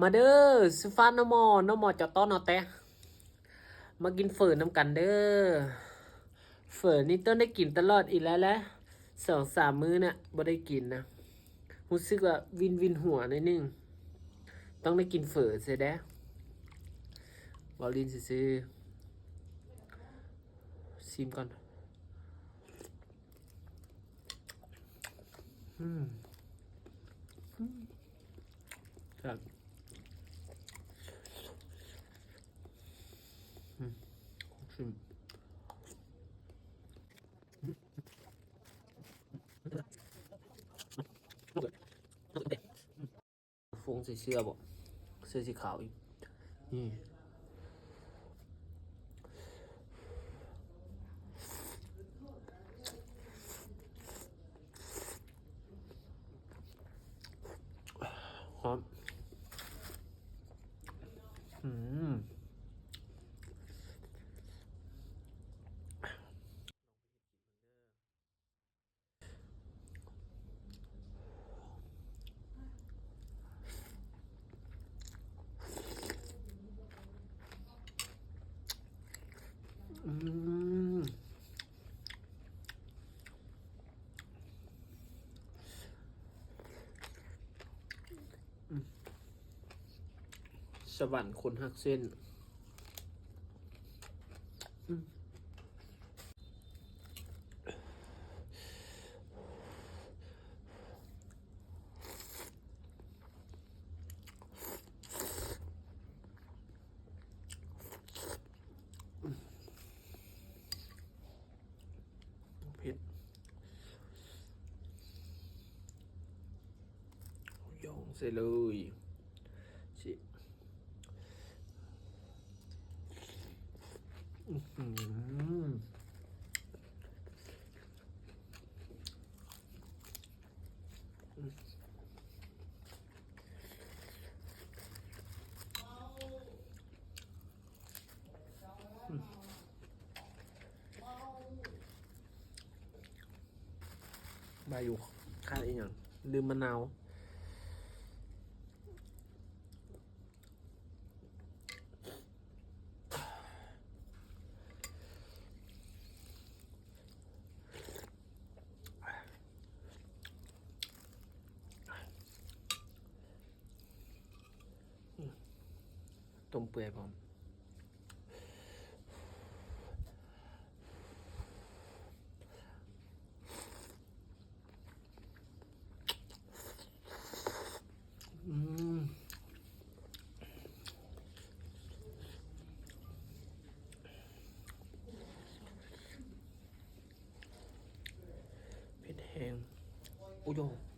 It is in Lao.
ມາເດີ ສຸຟາດນ້ອງໝໍ ນ້ອງໝໍເຈົ້າຕ້ອນເອົາແຕ່ ມາກິນເຝີນຳກັນເດີ. ເຝີນີ້ຕ້ອງໄດ້ກິນຕະຫຼອດອີກແລ້ວແຫຼະ ສອງສາມມື້ນະ ບໍ່ໄດ້ກິນນະ ຮູ້ສຶກວ່າວິນໆຫົວໜ້ອຍໜຶ່ງ ຕ້ອງໄດ້ກິນເຝີເສຍແດ່ ເວົ້າຫຼິ້ນຊື່ໆ. ຊີມກ່ອນ. ອືມ ອືມ ແຊບ. ອືມ ຊີມ. ຟົງໃສ່ເສື້ອບໍ່ ເສື້ອສີຂາວອີກ ນີ້ ຫອມ ອືມ. ອືມ ອືມ ສະຫວັນຄົນຮັກເສັ້ນ ອືມ. ເຜັດ ຢ່ອງໃສ່ເລີຍ ຊິ ອືຫື ອືມ ໄດ້ຢູ່ ຂາດອີຫຍັງ ລືມມະນາວ. ຕົ້ມເປື່ອຍພ້ອມ ອືມ ເຜັດແຮງ ໂອ້ໂຫ.